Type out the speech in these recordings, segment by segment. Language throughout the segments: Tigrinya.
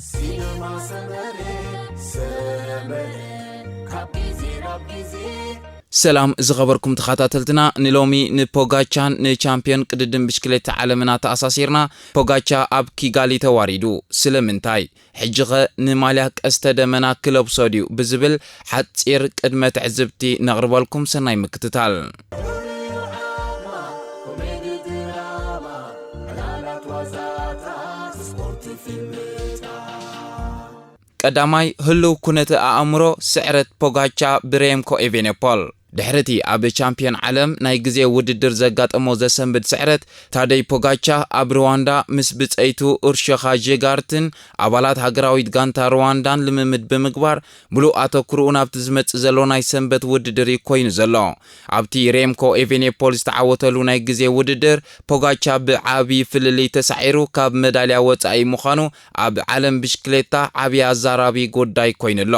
ሲነማ ሰመረ ሰመረ ካብ ግዜ ናብ ግዜ ሰላም ዝኸበርኩም ተኸታተልትና፣ ንሎሚ ንፖጋቻን ንቻምፒዮን ቅድድም ብሽክሌታ ዓለምን ኣተኣሳሲርና። ፖጋቻ ኣብ ኪጋሊ ተዋሪዱ። ስለምንታይ? ሕጂኸ ንማልያ ቀስተ ደመና ክለብሶ ድዩ ብዝብል ሓጺር ቅድመ ትዕዝብቲ ነቕርበልኩም። ሰናይ ምክትታል። ኮሜዲ ድራማ ዕላላት ዋዛታት ስፖርት ፊልም ቀዳማይ፣ ህልው ኩነተ ኣእምሮ ስዕረት ፖጋቻ ብሬምኮ ኤቬኔፖል። ድሕሪቲ ኣብ ቻምፒዮን ዓለም ናይ ግዜ ውድድር ዘጋጠሞ ዘሰንብድ ስዕረት፣ ታደይ ፖጋቻ ኣብ ሩዋንዳ ምስ ብጸይቱ ኡርሾኻ ጄጋርትን ኣባላት ሃገራዊት ጋንታ ሩዋንዳን ልምምድ ብምግባር፣ ምሉእ ኣተኩርኡ ናብቲ ዝመጽእ ዘሎ ናይ ሰንበት ውድድር እዩ ኮይኑ ዘሎ። ኣብቲ ሬምኮ ኤቬኔፖል ዝተዓወተሉ ናይ ግዜ ውድድር፣ ፖጋቻ ብዓቢ ፍልልይ ተሳዒሩ ካብ መዳልያ ወጻኢ ምዃኑ ኣብ ዓለም ብሽክሌታ ዓቢ ኣዛራቢ ጉዳይ ኮይኑ'ሎ።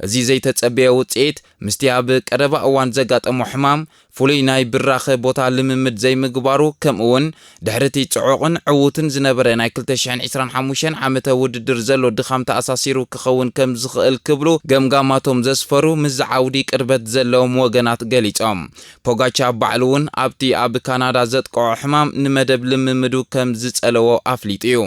እዚ ዘይተጸበየ ውጽኢት፣ ምስቲ ኣብ ቀረባ እዋን ዘጋጠሞ ሕማም፣ ፍሉይ ናይ ብራኸ ቦታ ልምምድ ዘይምግባሩ፣ ከምኡ'ውን ድሕሪቲ ጽዑቕን ዕዉትን ዝነበረ ናይ ክልተ ሽሕን ዕስራን ሓሙሽተን ዓመተ ውድድር ዘሎ ድኻም ተኣሳሲሩ ክኸውን ከም ዝኽእል ክብሉ ገምጋማቶም ዘስፈሩ ምስዚ ዓውዲ ቅርበት ዘለዎም ወገናት ገሊጾም። ፖጋቻ ባዕሉ እውን ኣብቲ ኣብ ካናዳ ዘጥቅዖ ሕማም ንመደብ ልምምዱ ከም ዝጸለዎ ኣፍሊጡ እዩ።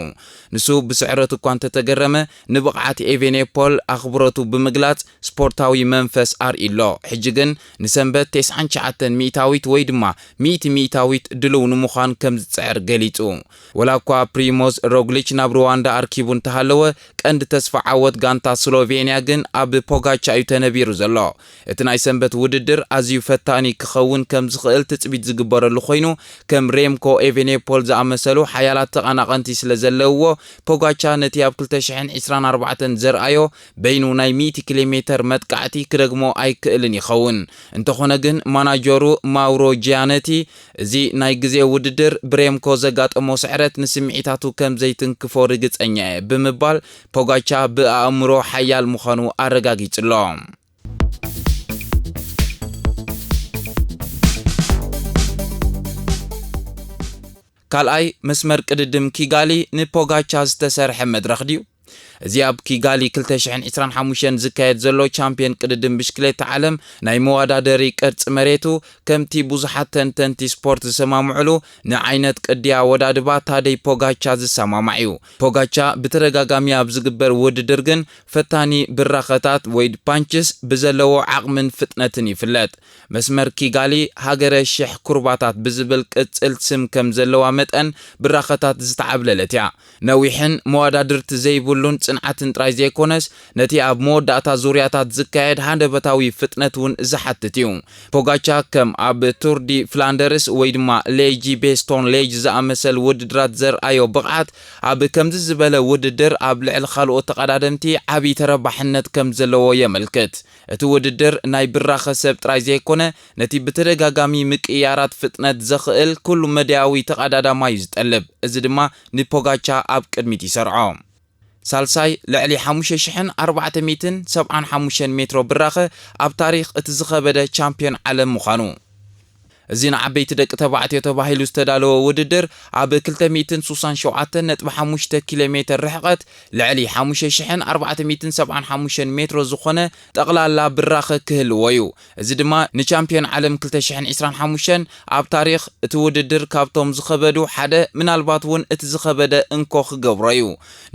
ንሱ ብስዕረት እኳ እንተተገረመ፣ ንብቕዓት ኤቬኔፖል ኣኽብሮቱ ብምግላጽ ስፖርታዊ መንፈስ ኣርእዩ'ሎ። ሕጂ ግን ንሰንበት ተስዓን ትሽዓተን ሚእታዊት ወይ ድማ ሚእቲ ሚእታዊት ድሉው ንምዃን ከም ዝጽዕር ገሊጹ። ወላ እኳ ፕሪሞዝ ሮግሊች ናብ ሩዋንዳ ኣርኪቡ እንተሃለወ፣ ቀንዲ ተስፋ ዓወት ጋንታ ስሎቬንያ ግን ኣብ ፖጋቻ እዩ ተነቢሩ ዘሎ። እቲ ናይ ሰንበት ውድድር ኣዝዩ ፈታኒ ክኸውን ከም ዝኽእል ትጽቢት ዝግበረሉ ኮይኑ፣ ከም ሬምኮ ኤቬኔፖል ዝኣመሰሉ ሓያላት ተቐናቐንቲ ስለ ዘለውዎ፣ ፖጋቻ ነቲ ኣብ ክልተ ሽሕን ዕስራን ኣርባዕተን ዘርኣዮ በይኑ ናይ ሚእቲ ኪሎ ሜተር መጥቃዕቲ ክደግሞ ኣይክእልን ይኸውን። እንተኾነ ግን፣ ማናጀሩ ማውሮ ጂያነቲ፣ እዚ ናይ ግዜ ውድድር ብሬምኮ ዘጋጠሞ ስዕረት ንስምዒታቱ ከም ዘይትንክፎ ርግጸኛ እየ ብምባል፣ ፖጋቻ ብኣእምሮ ሓያል ምዃኑ ኣረጋጊጹ'ሎ። ካልኣይ፣ መስመር ቅድድም ኪጋሊ ንፖጋቻ ዝተሰርሐ መድረኽ ድዩ? እዚ ኣብ ኪጋሊ ክልተ ሽሕን ዕስራን ሓሙሽተን ዝካየድ ዘሎ ቻምፒዮን ቅድድም ብሽክሌታ ዓለም ናይ መወዳደሪ ቅርጺ መሬቱ፣ ከምቲ ብዙሓት ተንተንቲ ስፖርት ዝሰማምዕሉ፣ ንዓይነት ቅዲ ኣወዳድባ ታደይ ፖጋቻ ዝሰማማዕ እዩ። ፖጋቻ ብተደጋጋሚ ኣብ ዝግበር ውድድር ግን ፈታኒ ብራኸታት ወይ ፓንችስ ብዘለዎ ዓቕምን ፍጥነትን ይፍለጥ። መስመር ኪጋሊ ሃገረ ሽሕ ኩርባታት ብዝብል ቅጽል ስም ከም ዘለዋ መጠን፣ ብራኸታት ዝተዓብለለት እያ። ነዊሕን መወዳድርቲ ዘይብሉን ጽንዓትን ጥራይ ዘይኮነስ፣ ነቲ ኣብ መወዳእታ ዙርያታት ዝካየድ ሃንደበታዊ ፍጥነት እውን ዝሓትት እዩ። ፖጋቻ ከም ኣብ ቱር ዲ ፍላንደርስ ወይ ድማ ሌጂ ቤስቶን ሌጅ ዝኣመሰል ውድድራት ዘርኣዮ ብቕዓት፣ ኣብ ከምዚ ዝበለ ውድድር ኣብ ልዕሊ ካልኦት ተቐዳደምቲ ዓቢ ተረባሕነት ከም ዘለዎ የመልክት። እቲ ውድድር ናይ ብራኸ ሰብ ጥራይ ዘይኮነ፣ ነቲ ብተደጋጋሚ ምቅይያራት ፍጥነት ዘኽእል ኩሉ መዳያዊ ተቐዳዳማይ እዩ ዝጠልብ። እዚ ድማ ንፖጋቻ ኣብ ቅድሚት ይሰርዖ። ሳልሳይ፣ ልዕሊ ሓሙሽተ ሽሕን ኣርባዕተ ሚእትን ሰብዓን ሓሙሽተን ሜትሮ ብራኸ ኣብ ታሪኽ እቲ ዝኸበደ ቻምፒዮን ዓለም ምዃኑ። እዚ ንዓበይቲ ደቂ ተባዕትዮ ተባሂሉ ዝተዳለወ ውድድር፣ ኣብ ክልተ ሚእትን ስሳን ሸውዓተን ነጥቢ ሓሙሽተ ኪሎ ሜተር ርሕቐት ልዕሊ ሓሙሽተ ሽሕን ኣርባዕተ ሚእትን ሰብዓን ሓሙሽተን ሜትሮ ዝኾነ ጠቕላላ ብራኸ ክህልዎ እዩ። እዚ ድማ ንቻምፒዮን ዓለም ክልተ ሽሕን ዕስራን ሓሙሽተን ኣብ ታሪኽ እቲ ውድድር ካብቶም ዝኸበዱ ሓደ፣ ምናልባት እውን እቲ ዝኸበደ እንኮ ክገብሮ እዩ።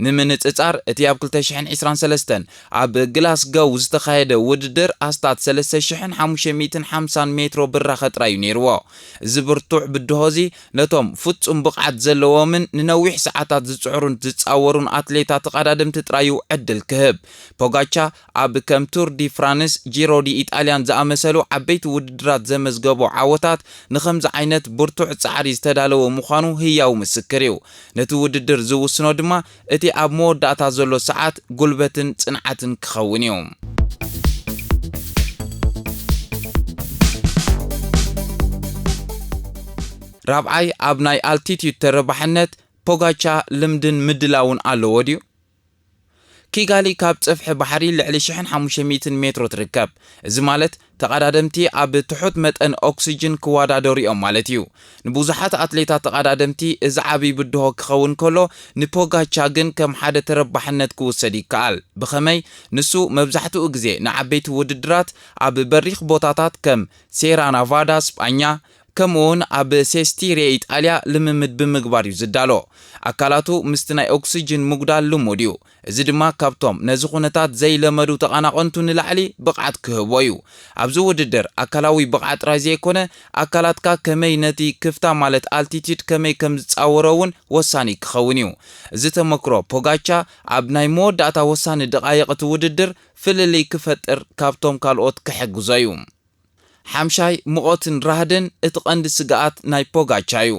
ንምንጽጻር፣ እቲ ኣብ ክልተ ሽሕን ዕስራን ሰለስተን ኣብ ግላስጎው ዝተኻየደ ውድድር ኣስታት ሰለስተ ሽሕን ሓሙሽተ ሚእትን ሓምሳን ሜትሮ ብራኸ ጥራይ እዩ ነይርዎ። እዚ ብርቱዕ ብድሆ እዚ ነቶም ፍጹም ብቕዓት ዘለዎምን ንነዊሕ ሰዓታት ዝጽዕሩን ዝጻወሩን ኣትሌታት ተቐዳደምቲ ጥራይ እዩ ዕድል ክህብ። ፖጋቻ ኣብ ከም ቱር ዲ ፍራንስ፣ ጂሮ ዲ ኢጣልያን ዝኣመሰሉ ዓበይቲ ውድድራት ዘመዝገቦ ዓወታት ንኸምዚ ዓይነት ብርቱዕ ጻዕሪ ዝተዳለወ ምዃኑ ህያው ምስክር እዩ። ነቲ ውድድር ዝውስኖ ድማ እቲ ኣብ መወዳእታ ዘሎ ሰዓት ጉልበትን ጽንዓትን ክኸውን እዩ። ራብዓይ፣ ኣብ ናይ ኣልቲትዩድ ተረባሕነት ፖጋቻ ልምድን ምድላውን ኣለዎ ድዩ? ኪጋሊ ካብ ጽፍሒ ባሕሪ ልዕሊ ሽሕን ሓሙሽተ ሚእትን ሜትሮ ትርከብ። እዚ ማለት ተቐዳደምቲ ኣብ ትሑት መጠን ኦክስጅን ክወዳደሩ እዮም ማለት እዩ። ንብዙሓት ኣትሌታት ተቐዳደምቲ እዚ ዓቢ ብድሆ ክኸውን ከሎ፣ ንፖጋቻ ግን ከም ሓደ ተረባሕነት ክውሰድ ይከኣል። ብኸመይ? ንሱ መብዛሕትኡ ግዜ ንዓበይቲ ውድድራት ኣብ በሪኽ ቦታታት ከም ሴራ ናቫዳ ስጳኛ፣ ከምኡውን ኣብ ሴስቲሬ ኢጣልያ ልምምድ ብምግባር እዩ ዝዳሎ። ኣካላቱ ምስቲ ናይ ኦክስጅን ምጉዳል ልሙድ እዩ። እዚ ድማ ካብቶም ነዚ ኩነታት ዘይለመዱ ተቐናቐንቱ ንላዕሊ ብቕዓት ክህቦ እዩ። ኣብዚ ውድድር ኣካላዊ ብቕዓት ጥራይ ዘይኮነ፣ ኣካላትካ ከመይ ነቲ ክፍታ ማለት ኣልቲቲድ ከመይ ከም ዝጻወሮ እውን ወሳኒ ክኸውን እዩ። እዚ ተመክሮ ፖጋቻ ኣብ ናይ መወዳእታ ወሳኒ ደቓይቕ እቲ ውድድር ፍልልይ ክፈጥር ካብቶም ካልኦት ክሕግዞ እዩ። ሓምሻይ፣ ሙቐትን ራህድን እቲ ቀንዲ ስግኣት ናይ ፖጋቻ እዩ።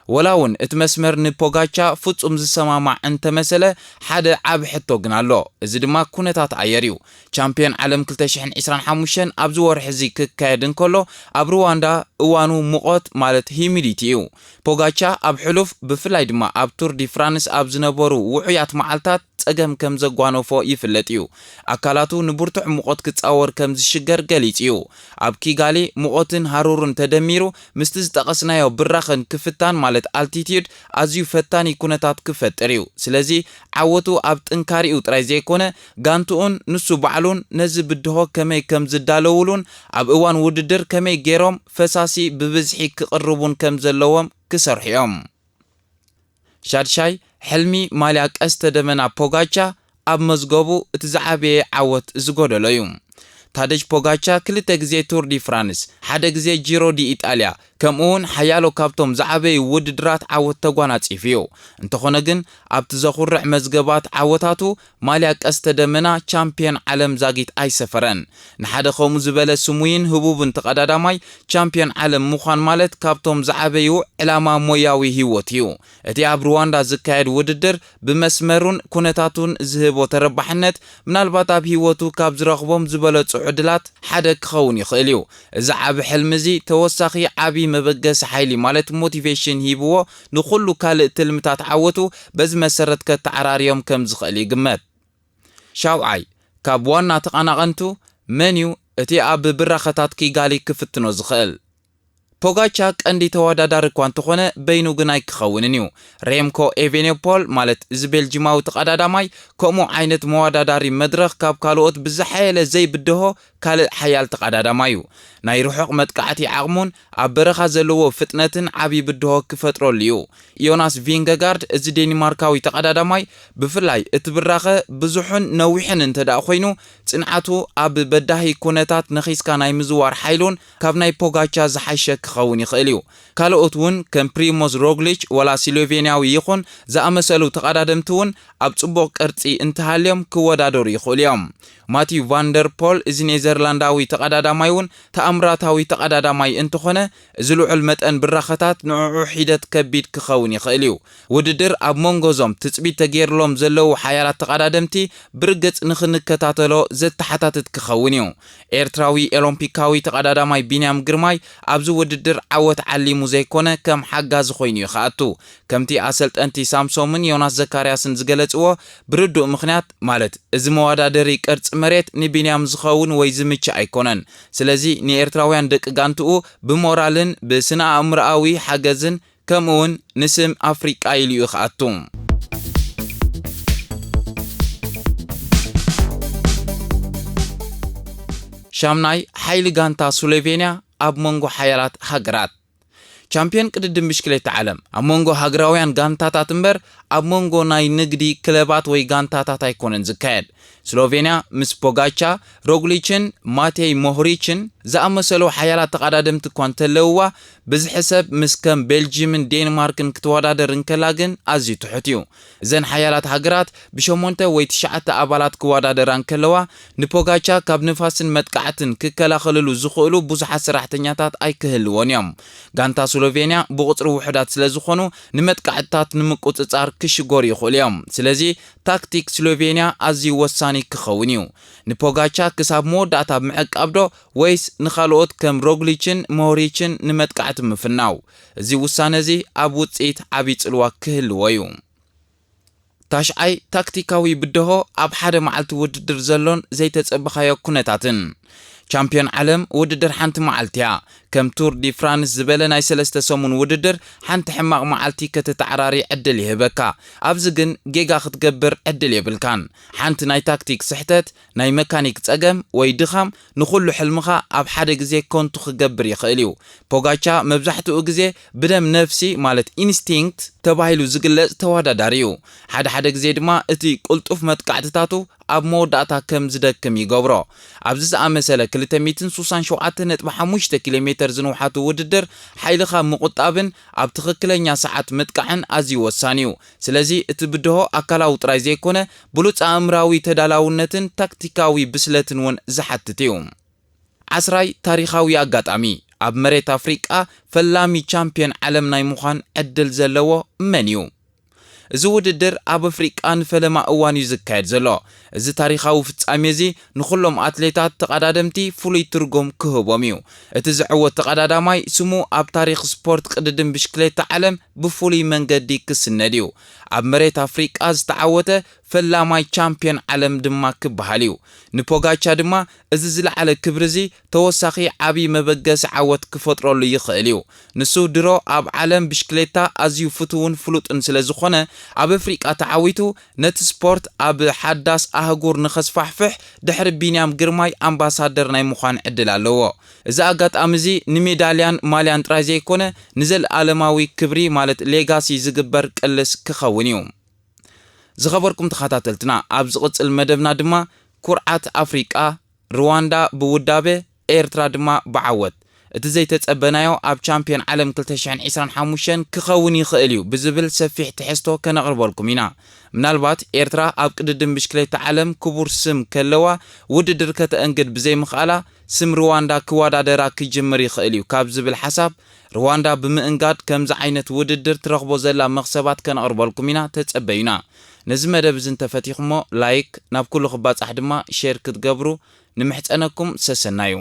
ወላ እውን እቲ መስመር ንፖጋቻ ፍጹም ዝሰማማዕ እንተመሰለ፣ ሓደ ዓቢ ሕቶ ግን ኣሎ። እዚ ድማ ኩነታት ኣየር እዩ። ቻምፒዮን ዓለም ክልተ ሽሕን ዕስራን ሓሙሽተን ኣብዚ ወርሒ እዚ ክካየድ እንከሎ፣ ኣብ ሩዋንዳ እዋኑ ሙቐት ማለት ሂሚዲቲ እዩ። ፖጋቻ ኣብ ሕሉፍ፣ ብፍላይ ድማ ኣብ ቱር ዲ ፍራንስ ኣብ ዝነበሩ ውዑያት መዓልታት ጸገም ከም ዘጓነፎ ይፍለጥ እዩ። ኣካላቱ ንብርቱዕ ሙቐት ክጻወር ከም ዝሽገር ገሊጹ እዩ። ኣብ ኪጋሊ ሙቐትን ሃሩርን ተደሚሩ ምስቲ ዝጠቐስናዮ ብራኸን ክፍታን ማለት ኣልቲቲዩድ ኣዝዩ ፈታኒ ኩነታት ክፈጥር እዩ። ስለዚ ዓወቱ ኣብ ጥንካሪኡ ጥራይ ዘይኮነ፣ ጋንትኡን ንሱ ባዕሉን ነዚ ብድሆ ከመይ ከም ዝዳለውሉን ኣብ እዋን ውድድር ከመይ ገይሮም ፈሳሲ ብብዝሒ ክቕርቡን ከም ዘለዎም ክሰርሑ እዮም። ሻድሻይ፣ ሕልሚ ማልያ ቀስተ ደመና ፖጋቻ ኣብ መዝገቡ እቲ ዝዓበየ ዓወት ዝጎደሎ እዩ። ታደጅ ፖጋቻ ክልተ ግዜ ቱር ዲ ፍራንስ፣ ሓደ ግዜ ጂሮ ዲ ኢጣልያ፣ ከምኡ እውን ሓያሎ ካብቶም ዝዓበዩ ውድድራት ዓወት ተጓናጺፉ እዩ። እንተኾነ ግን፣ ኣብቲ ዘኹርዕ መዝገባት ዓወታቱ ማልያ ቀስተ ደመና ቻምፒዮን ዓለም ዛጊት ኣይሰፈረን። ንሓደ ከምኡ ዝበለ ስሙይን ህቡብን ተቐዳዳማይ ቻምፒዮን ዓለም ምዃን ማለት ካብቶም ዝዓበዩ ዕላማ ሞያዊ ህይወት እዩ። እቲ ኣብ ሩዋንዳ ዝካየድ ውድድር ብመስመሩን ኩነታቱን ዝህቦ ተረባሕነት ምናልባት ኣብ ህይወቱ ካብ ዝረኽቦም ዝበለጹ ዕድላት ሓደ ክኸውን ይኽእል እዩ። እዚ ዓቢ ሕልሚ እዚ ተወሳኺ ዓቢ መበገሲ ሓይሊ ማለት ሞቲቬሽን ሂብዎ ንኹሉ ካልእ ትልምታት ዓወቱ በዚ መሰረት ከተዓራርዮም ከም ዝኽእል ይግመት። ሻውዓይ፣ ካብ ዋና ተቐናቐንቱ መን እዩ እቲ ኣብ ብራኸታት ኪጋሊ ክፍትኖ ዝኽእል? ፖጋቻ ቀንዲ ተወዳዳሪ እኳ እንተኾነ፣ በይኑ ግን ኣይክኸውንን እዩ። ሬምኮ ኤቬኔፖል ማለት እዚ ቤልጂማዊ ተቐዳዳማይ ከምኡ ዓይነት መወዳዳሪ መድረኽ ካብ ካልኦት ብዝሓየለ ዘይብድሆ ካልእ ሓያል ተቐዳዳማይ እዩ። ናይ ርሑቕ መጥቃዕቲ ዓቕሙን ኣብ በረኻ ዘለዎ ፍጥነትን ዓቢ ብድሆ ክፈጥረሉ እዩ። ዮናስ ቪንገጋርድ እዚ ዴንማርካዊ ተቐዳዳማይ ብፍላይ እቲ ብራኸ ብዙሕን ነዊሕን እንተ ደኣ ኮይኑ፣ ጽንዓቱ ኣብ በዳሂ ኩነታት ነኺስካ ናይ ምዝዋር ሓይሉን ካብ ናይ ፖጋቻ ዝሓሸ ክኸውን ይኽእል እዩ። ካልኦት እውን ከም ፕሪሞዝ ሮግሊች ወላ ስሎቬንያዊ ይኹን ዝኣመሰሉ ተቐዳደምቲ እውን ኣብ ጽቡቕ ቅርጺ እንተሃልዮም ክወዳደሩ ይኽእሉ እዮም። ማቲው ቫንደር ፖል እዚ ኔዘርላንዳዊ ተቐዳዳማይ እውን ተኣምራታዊ ተቐዳዳማይ እንተኾነ፣ እዚ ልዑል መጠን ብራኸታት ንዕኡ ሒደት ከቢድ ክኸውን ይኽእል እዩ። ውድድር ኣብ መንጎ እዞም ትጽቢት ተገይርሎም ዘለዉ ሓያላት ተቐዳደምቲ ብርግጽ ንኽንከታተሎ ዘተሓታትት ክኸውን እዩ። ኤርትራዊ ኦሎምፒካዊ ተቐዳዳማይ ቢንያም ግርማይ ኣብዚ ውድድር ዓወት ዓሊሙ ዘይኮነ ከም ሓጋዚ ኮይኑ እዩ ክኣቱ። ከምቲ ኣሰልጠንቲ ሳምሶምን ዮናስ ዘካርያስን ዝገለጽዎ ብርዱእ ምኽንያት ማለት እዚ መወዳደሪ ቅርጺ መሬት ንቢንያም ዝኸውን ወይ ዝምችእ ኣይኮነን። ስለዚ ንኤርትራውያን ደቂ ጋንትኡ ብሞራልን ብስነ ኣእምሮኣዊ ሓገዝን ከምኡውን ንስም ኣፍሪቃ ኢሉ እዩ ክኣቱ። ሻምናይ፣ ሓይሊ ጋንታ ስሎቬንያ ኣብ መንጎ ሓያላት ሃገራት። ቻምፒዮን ቅድድም ብሽክሌታ ዓለም ኣብ መንጎ ሃገራውያን ጋንታታት እምበር ኣብ መንጎ ናይ ንግዲ ክለባት ወይ ጋንታታት ኣይኮነን ዝካየድ። ስሎቬንያ ምስ ፖጋቻ፣ ሮግሊችን ማቴይ ሞህሪችን ዝኣመሰሉ ሓያላት ተቐዳደምቲ እኳ እንተለውዋ፣ ብዝሒ ሰብ ምስ ከም ቤልጂምን ዴንማርክን ክትወዳደር እንከላ ግን ኣዝዩ ትሑት እዩ። እዘን ሓያላት ሃገራት ብሸሞንተ ወይ ትሽዓተ ኣባላት ክወዳደራ እንከለዋ፣ ንፖጋቻ ካብ ንፋስን መጥቃዕትን ክከላኸልሉ ዝኽእሉ ብዙሓት ሰራሕተኛታት ኣይክህልዎን እዮም። ጋንታ ስሎቬንያ ብቑጽሪ ውሑዳት ስለ ዝኾኑ፣ ንመጥቃዕትታት ንምቁጽጻር ክሽገሩ ይኽእሉ እዮም። ስለዚ ታክቲክ ስሎቬንያ ኣዝዩ ወሳኒ ክኸውን እዩ። ንፖጋቻ ክሳብ መወዳእታ ምዕቃብ ዶ ወይስ ንኻልኦት ከም ሮግሊችን ሞህሪችን ንመጥቃዕቲ ምፍናው? እዚ ውሳነ እዚ ኣብ ውጽኢት ዓቢ ጽልዋ ክህልዎ እዩ። ታሽዓይ፣ ታክቲካዊ ብድሆ ኣብ ሓደ መዓልቲ ውድድር ዘሎን ዘይተጸበኻዮ ኩነታትን። ቻምፒዮን ዓለም ውድድር ሓንቲ መዓልቲ እያ። ከም ቱር ዲ ፍራንስ ዝበለ ናይ ሰለስተ ሰሙን ውድድር ሓንቲ ሕማቕ መዓልቲ ከተተዓራሪ ዕድል ይህበካ። ኣብዚ ግን ጌጋ ክትገብር ዕድል የብልካን። ሓንቲ ናይ ታክቲክ ስሕተት፣ ናይ መካኒክ ጸገም ወይ ድኻም ንኹሉ ሕልምኻ ኣብ ሓደ ግዜ ኮንቱ ክገብር ይኽእል እዩ። ፖጋቻ መብዛሕትኡ ግዜ ብደም ነፍሲ ማለት ኢንስቲንክት ተባሂሉ ዝግለጽ ተወዳዳሪ እዩ። ሓደ ሓደ ግዜ ድማ እቲ ቅልጡፍ መጥቃዕትታቱ ኣብ መወዳእታ ከም ዝደክም ይገብሮ። ኣብዚ ዝኣመሰለ ክልተ ሚእትን ስሳን ሸውዓተ ነጥቢ ሓሙሽተ ኪሎ ሜተር ዝንውሓቱ ውድድር ሓይልኻ ምቑጣብን ኣብ ትኽክለኛ ሰዓት ምጥቃዕን ኣዝዩ ወሳኒ እዩ። ስለዚ እቲ ብድሆ ኣካላዊ ጥራይ ዘይኮነ ብሉጽ ኣእምራዊ ተዳላውነትን ታክቲካዊ ብስለትን እውን ዝሓትት እዩ። ዓስራይ፣ ታሪኻዊ ኣጋጣሚ። ኣብ መሬት ኣፍሪቃ ፈላሚ ቻምፒዮን ዓለም ናይ ምዃን ዕድል ዘለዎ መን እዩ? እዚ ውድድር ኣብ ኣፍሪቃ ንፈለማ እዋን እዩ ዝካየድ ዘሎ። እዚ ታሪኻዊ ፍጻሜ እዚ ንኹሎም ኣትሌታት ተቐዳደምቲ ፍሉይ ትርጉም ክህቦም እዩ። እቲ ዝዕወት ተቐዳዳማይ ስሙ ኣብ ታሪኽ ስፖርት ቅድድም ብሽክሌታ ዓለም ብፍሉይ መንገዲ ክስነድ እዩ። ኣብ መሬት ኣፍሪቃ ዝተዓወተ ፈላማይ ቻምፒዮን ዓለም ድማ ክበሃል እዩ። ንፖጋቻ ድማ እዚ ዝለዓለ ክብሪ እዚ ተወሳኺ ዓቢ መበገሲ ዓወት ክፈጥረሉ ይኽእል እዩ። ንሱ ድሮ ኣብ ዓለም ብሽክሌታ ኣዝዩ ፍቱውን ፍሉጥን ስለ ዝኾነ፣ ኣብ ኣፍሪቃ ተዓዊቱ ነቲ ስፖርት ኣብ ሓዳስ ኣህጉር ንኸስፋሕፍሕ ድሕሪ ቢንያም ግርማይ ኣምባሳደር ናይ ምዃን ዕድል ኣለዎ። እዚ ኣጋጣሚ እዚ ንሜዳልያን ማልያን ጥራይ ዘይኮነ ንዘለኣለማዊ ክብሪ ማለት ሌጋሲ ዝግበር ቅልስ ክኸውን እዩ። ዝኸበርኩም ተኸታተልትና፣ ኣብ ዝቕጽል መደብና ድማ ኩርዓት ኣፍሪቃ፣ ሩዋንዳ ብውዳበ፣ ኤርትራ ድማ ብዓወት፣ እቲ ዘይተጸበናዮ ኣብ ቻምፒዮን ዓለም ክልተ ሽሕን ዕስራን ሓሙሽተን ክኸውን ይኽእል እዩ ብዝብል ሰፊሕ ትሕዝቶ ከነቕርበልኩም ኢና። ምናልባት ኤርትራ ኣብ ቅድድም ብሽክሌታ ዓለም ክቡር ስም ከለዋ ውድድር ከተእንግድ ብዘይምኽኣላ ስም ሩዋንዳ ክወዳደራ ክጅምር ይኽእል እዩ ካብ ዝብል ሓሳብ ሩዋንዳ ብምእንጋድ ከምዚ ዓይነት ውድድር ትረኽቦ ዘላ መኽሰባት ከነቕርበልኩም ኢና፣ ተጸበዩና። ነዚ መደብ እዚ እንተፈቲኹሞ ላይክ፣ ናብ ኩሉ ክባጻሕ ድማ ሼር ክትገብሩ ንምሕጸነኩም። ሰሰናዩ።